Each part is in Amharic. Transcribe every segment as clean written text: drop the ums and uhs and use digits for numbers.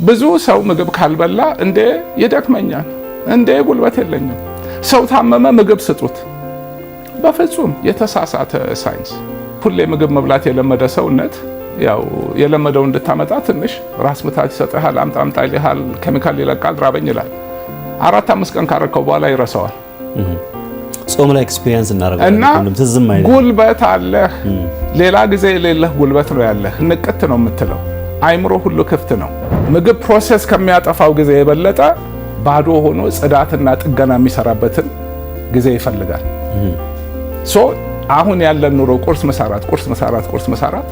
ብዙ ሰው ምግብ ካልበላ እንዴ ይደክመኛል፣ እንዴ ጉልበት የለኝም፣ ሰው ታመመ ምግብ ስጡት። በፍጹም የተሳሳተ ሳይንስ። ሁሌ ምግብ መብላት የለመደ ሰውነት ያው የለመደው እንድታመጣ ትንሽ ራስ ምታት ይሰጥሃል፣ አምጣ አምጣ ይልሃል፣ ኬሚካል ይለቃል፣ ራበኝ ይላል። 4-5 ቀን ካረከው በኋላ ይረሳዋል። ጾም ላይ experience እና እናደርገዋለን። ትዝም አይልም። ጉልበት አለህ፣ ሌላ ጊዜ የሌለህ ጉልበት ነው ያለህ። ንቅት ነው የምትለው፣ አይምሮ ሁሉ ክፍት ነው። ምግብ process ከሚያጠፋው ጊዜ የበለጠ ባዶ ሆኖ ጽዳትና ጥገና የሚሰራበትን ጊዜ ይፈልጋል። So አሁን ያለን ኑሮ ቁርስ፣ ምሳ፣ እራት፣ ቁርስ፣ ምሳ፣ እራት፣ ቁርስ፣ ምሳ፣ እራት፣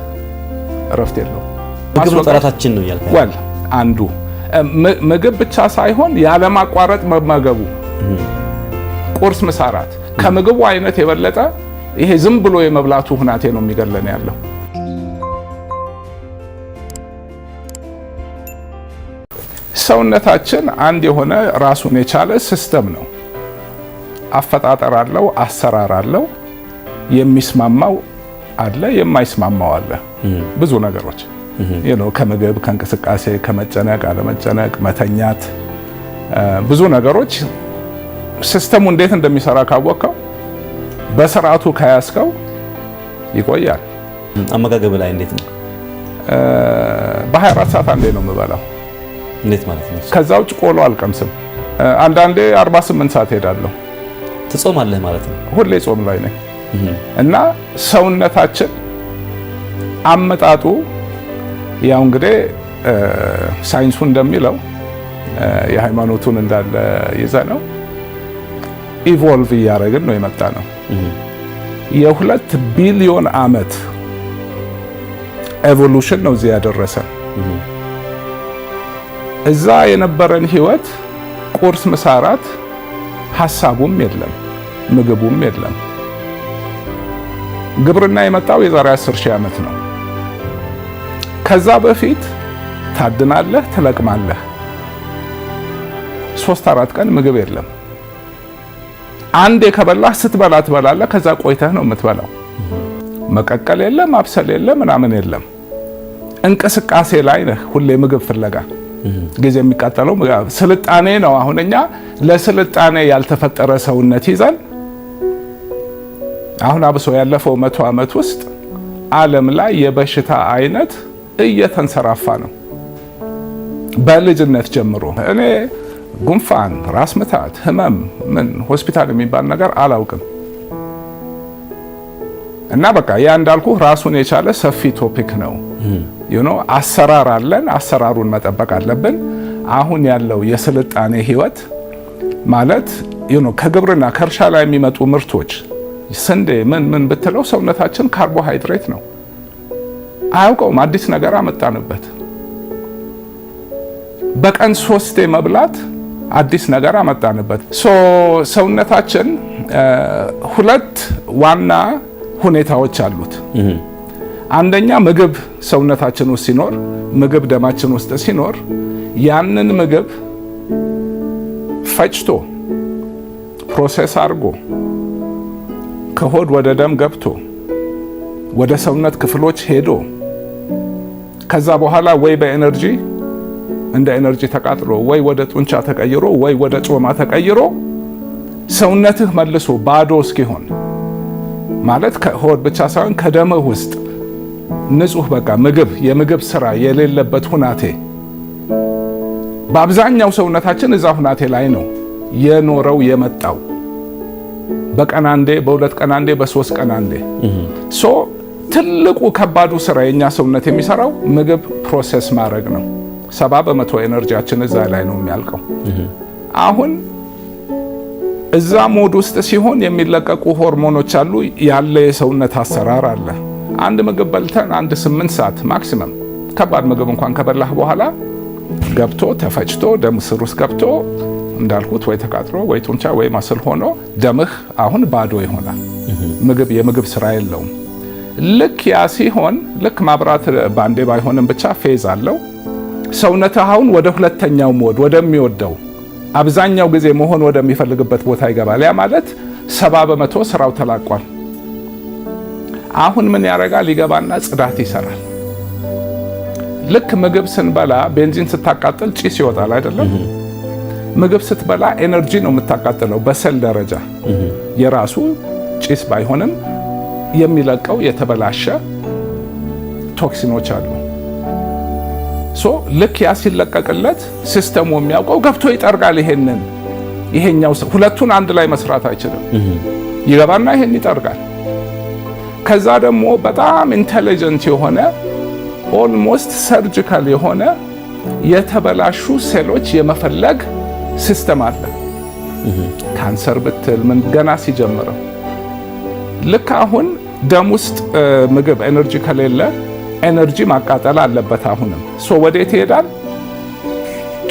እረፍት የለውም። ምግብ ነው ጠላታችን ነው እያልክ Well፣ አንዱ ምግብ ብቻ ሳይሆን ያለማቋረጥ መመገቡ፣ ቁርስ፣ ምሳ፣ እራት፣ ከምግቡ አይነት የበለጠ ይሄ ዝም ብሎ የመብላቱ ሁናቴ ነው የሚገለን ያለው። ሰውነታችን አንድ የሆነ ራሱን የቻለ system ነው። አፈጣጠር አለው፣ አሰራር አለው። የሚስማማው አለ፣ የማይስማማው አለ። ብዙ ነገሮች ከምግብ፣ ከእንቅስቃሴ፣ ከመጨነቅ አለመጨነቅ፣ መተኛት፣ ብዙ ነገሮች system ኡ እንዴት እንደሚሰራ ካወቅከው፣ በስርዓቱ ከያዝከው ይቆያል። አመጋገብ ላይ እንዴት ነው? በ24 ሰዓት አንዴ ነው የምበላው። እንዴት ማለት ነው? ከዛ ውጭ ቆሎ አልቀምስም። አንዳንዴ 48 ሰዓት ሄዳለሁ። ትጾማለህ ማለት ነው? ሁሌ ጾም ላይ ነኝ። እና ሰውነታችን አመጣጡ ያው እንግዲህ ሳይንሱ እንደሚለው የሃይማኖቱን እንዳለ ይዘ ነው evolve እያደረግን ነው የመጣ ነው። የ2 ቢሊዮን ዓመት evolution ነው እዚህ ያደረሰን። እዛ የነበረን ህይወት ቁርስ፣ ምሳ፣ እራት ሀሳቡም የለም፣ ምግቡም የለም። ግብርና የመጣው የዛሬ 10 ሺህ ዓመት ነው። ከዛ በፊት ታድናለህ፣ ትለቅማለህ። 3-4 ቀን ምግብ የለም። አንዴ ከበላህ ስትበላ ትበላለህ። ከዛ ቆይተህ ነው የምትበላው። መቀቀል የለም፣ ማብሰል የለም፣ ምናምን የለም። እንቅስቃሴ ላይ ነህ ሁሌ ምግብ ፍለጋ። ጊዜ የሚቃጠለው ስልጣኔ ነው። አሁን እኛ ለስልጣኔ ያልተፈጠረ ሰውነት ይዘን አሁን አብሶ ያለፈው 100 ዓመት ውስጥ ዓለም ላይ የበሽታ አይነት እየተንሰራፋ ነው። በልጅነት ጀምሮ እኔ ጉንፋን፣ ራስ ምታት፣ ህመም፣ ምን ሆስፒታል የሚባል ነገር አላውቅም። እና በቃ ያ እንዳልኩ ራሱን የቻለ ሰፊ topic ነው። አሰራር አለን፣ አሰራሩን መጠበቅ አለብን። አሁን ያለው የስልጣኔ ህይወት ማለት ከግብርና ከእርሻ ላይ የሚመጡ ምርቶች ስንዴ ምን ምን ብትለው ሰውነታችን ካርቦሃይድሬት ነው፣ አያውቀውም። አዲስ ነገር አመጣንበት። በቀን ሶስቴ መብላት አዲስ ነገር አመጣንበት። So ሰውነታችን ሁለት ዋና ሁኔታዎች አሉት። አንደኛ ምግብ ሰውነታችን ውስጥ ሲኖር፣ ምግብ ደማችን ውስጥ ሲኖር ያንን ምግብ ፈጭቶ process አድርጎ ከሆድ ወደ ደም ገብቶ ወደ ሰውነት ክፍሎች ሄዶ ከዛ በኋላ ወይ በ energy እንደ energy ተቃጥሎ ወይ ወደ ጡንቻ ተቀይሮ ወይ ወደ ጮማ ተቀይሮ ሰውነትህ መልሶ ባዶ እስኪሆን፣ ማለት ከሆድ ብቻ ሳይሆን ከደምህ ውስጥ ንጹህ በቃ ምግብ የምግብ ስራ የሌለበት ሁናቴ፣ በአብዛኛው ሰውነታችን እዛ ሁናቴ ላይ ነው የኖረው የመጣው። በቀን አንዴ፣ በ2 ቀን አንዴ፣ በ3 ቀን አንዴ። So ትልቁ ከባዱ ስራ የኛ ሰውነት የሚሰራው ምግብ process ማድረግ ነው። 70% energy ያችን እዛ ላይ ነው የሚያልቀው። አሁን እዛ mode ውስጥ ሲሆን የሚለቀቁ ሆርሞኖች አሉ፣ ያለ የሰውነት አሰራር አለ። አንድ ምግብ በልተን አንድ 8 ሰዓት maximum ከባድ ምግብ እንኳን ከበላህ በኋላ ገብቶ ተፈጭቶ ደም ስር ውስጥ ገብቶ እንዳልኩት ወይ ተቃጥሎ ወይ ጡንቻ ወይ muscle ሆኖ ደምህ አሁን ባዶ ይሆናል። ምግብ የምግብ ስራ የለውም። ልክ ያ ሲሆን ልክ ማብራት ባንዴ ባይሆንም ብቻ phase አለው። ሰውነትህ አሁን ወደ ሁለተኛው mode፣ ወደሚወደው አብዛኛው ጊዜ መሆን ወደሚፈልግበት ቦታ ይገባል። ያ ማለት 70% ስራው ተላቋል። አሁን ምን ያደርጋል? ይገባና ጽዳት ይሰራል። ልክ ምግብ ስንበላ ቤንዚን ስታቃጥል ጭስ ይወጣል አይደለም? ምግብ ስትበላ energy ነው የምታቃጥለው በሰል ደረጃ፣ የራሱ ጭስ ባይሆንም የሚለቀው የተበላሸ toxin ኦች አሉ። So ልክ ያ ሲለቀቅለት system ኡ የሚያውቀው ገብቶ ይጠርጋል። ይሄንን ይሄኛው ሁለቱን አንድ ላይ መስራት አይችልም። ይገባና ይሄን ይጠርጋል። ከዛ ደግሞ በጣም intelligent የሆነ፣ almost surgical የሆነ የተበላሹ ሴሎች የመፈለግ system አለ። ካንሰር ብትል ምን ገና ሲጀምረው ልክ አሁን ደም ውስጥ ምግብ energy ከሌለ energy ማቃጠል አለበት። አሁንም so ወዴት ይሄዳል?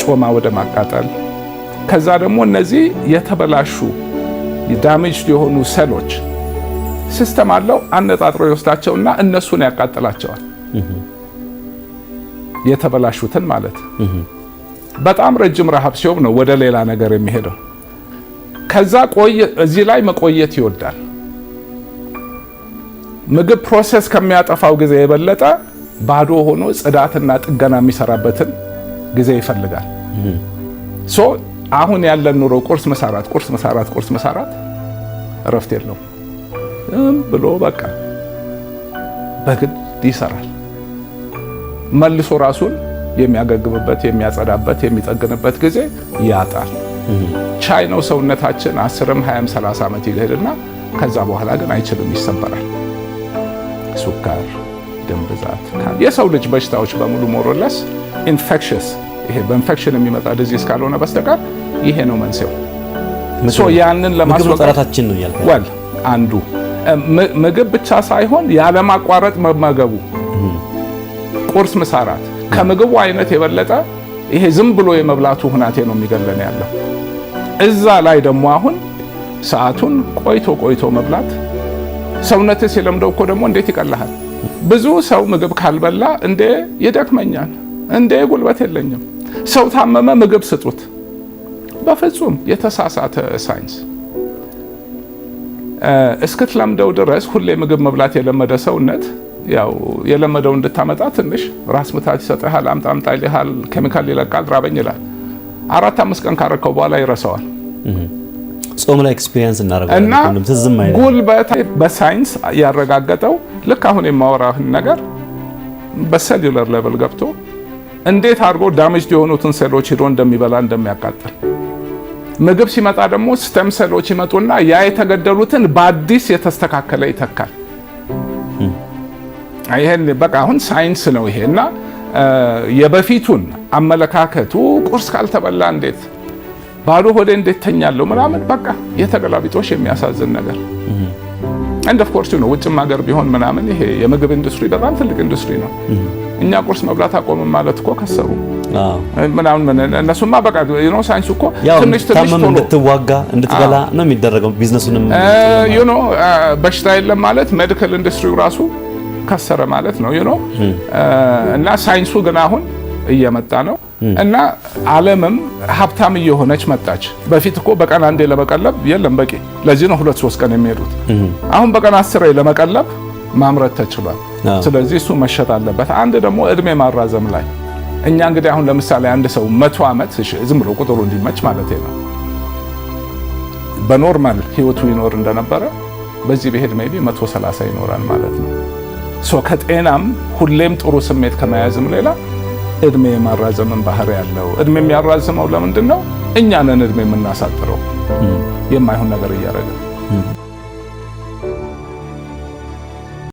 ጮማ ወደ ማቃጠል። ከዛ ደግሞ እነዚህ የተበላሹ damaged የሆኑ ሴሎች system አለው፣ አነጣጥሮ ይወስዳቸውና እነሱን ያቃጥላቸዋል። የተበላሹትን ማለት። በጣም ረጅም ረሃብ ሲሆን ነው ወደ ሌላ ነገር የሚሄደው። ከዛ ቆይ እዚህ ላይ መቆየት ይወዳል። ምግብ process ከሚያጠፋው ጊዜ የበለጠ ባዶ ሆኖ ጽዳትና ጥገና የሚሰራበትን ጊዜ ይፈልጋል። So አሁን ያለን ኑሮ ቁርስ፣ ምሳ፣ ራት፣ ቁርስ፣ ምሳ፣ ራት፣ ቁርስ፣ ምሳ፣ ራት፣ እረፍት የለውም ብሎ በቃ በግድ ይሰራል። መልሶ ራሱን የሚያገግምበት፣ የሚያጸዳበት፣ የሚጠግንበት ጊዜ ያጣል። ቻይ ነው ሰውነታችን 10ም 20ም 30 ዓመት ይሄድና ከዛ በኋላ ግን አይችልም፣ ይሰበራል። ስኳር፣ ደም ብዛት፣ የሰው ልጅ በሽታዎች በሙሉ more or less infectious፣ ይሄ በኢንፌክሽን የሚመጣ disease ካልሆነ በስተቀር ይሄ ነው መንስኤው። So ያንን ለማስወገድ ጠላታችን ነው እያልከ Well፣ አንዱ ምግብ ብቻ ሳይሆን ያለማቋረጥ መመገቡ፣ ቁርስ፣ ምሳ፣ ራት፣ ከምግቡ አይነት የበለጠ ይሄ ዝም ብሎ የመብላቱ ሁናቴ ነው የሚገለን ያለው። እዛ ላይ ደግሞ አሁን ሰዓቱን ቆይቶ ቆይቶ መብላት፣ ሰውነት ሲለምደው እኮ ደግሞ እንዴት ይቀልሃል። ብዙ ሰው ምግብ ካልበላ እንዴ ይደክመኛል፣ እንዴ ጉልበት የለኝም። ሰው ታመመ ምግብ ስጡት። በፍጹም የተሳሳተ ሳይንስ። እስክትለምደው ድረስ ሁሌ ምግብ መብላት የለመደ ሰውነት ያው የለመደው እንድታመጣ ትንሽ ራስ ምታት ይሰጥሃል፣ አምጣ አምጣ ይልሃል፣ ኬሚካል ይለቃል፣ ራበኝ ይላል። 4-5 ቀን ካረከው በኋላ ይረሳዋል። ጾም ላይ experience እናደርገዋለን እና ጉልበት በሳይንስ ያረጋገጠው ልክ አሁን የማወራህን ነገር በ cellular level ገብቶ እንዴት አድርጎ damaged የሆኑትን ሴሎች ሄዶ እንደሚበላ፣ እንደሚያቃጥል፣ ምግብ ሲመጣ ደግሞ stem ሴሎች ይመጡና ያ የተገደሉትን በአዲስ የተስተካከለ ይተካል። ይሄን በቃ አሁን ሳይንስ ነው ይሄ። እና የበፊቱን አመለካከቱ ቁርስ ካልተበላ እንዴት ባዶ ሆዴ እንዴት ተኛለሁ ምናምን በቃ የተገላቢጦሽ የሚያሳዝን ነገር። And of course ነው ውጭም ሀገር ቢሆን ምናምን ይሄ የምግብ ኢንዱስትሪ በጣም ትልቅ ኢንዱስትሪ ነው። እኛ ቁርስ መብላት አቆምን ማለት እኮ ከሰሩ ምናምን። እነሱማ በቃ ሳይንሱ እኮ ትንሽ ትንሽ ቶሎ እንድትዋጋ እንድትበላ ነው የሚደረገው። ቢዝነሱንም በሽታ የለም ማለት medical industry ው ራሱ ከሰረ ማለት ነው። እና ሳይንሱ ግን አሁን እየመጣ ነው እና ዓለምም ሀብታም እየሆነች መጣች። በፊት እኮ በቀን አንዴ ለመቀለብ የለም በቂ። ለዚህ ነው 2-3 ቀን የሚሄዱት። አሁን በቀን 10 ለመቀለብ ማምረት ተችሏል። ስለዚህ እሱ መሸጥ አለበት። አንድ ደግሞ እድሜ ማራዘም ላይ እኛ እንግዲህ አሁን ለምሳሌ አንድ ሰው 100 ዓመት፣ ዝም ብሎ ቁጥሩ እንዲመች ማለት ነው፣ በ normal ህይወቱ ይኖር እንደነበረ በዚህ ብሄድ maybe 130 ይኖራል ማለት ነው። So ከጤናም ሁሌም ጥሩ ስሜት ከመያዝም ሌላ እድሜ የማራዘምን ባህሪ ያለው። እድሜ የሚያራዝመው ለምንድን ነው? እኛ ነን እድሜ የምናሳጥረው የማይሆን ነገር እያደረግን።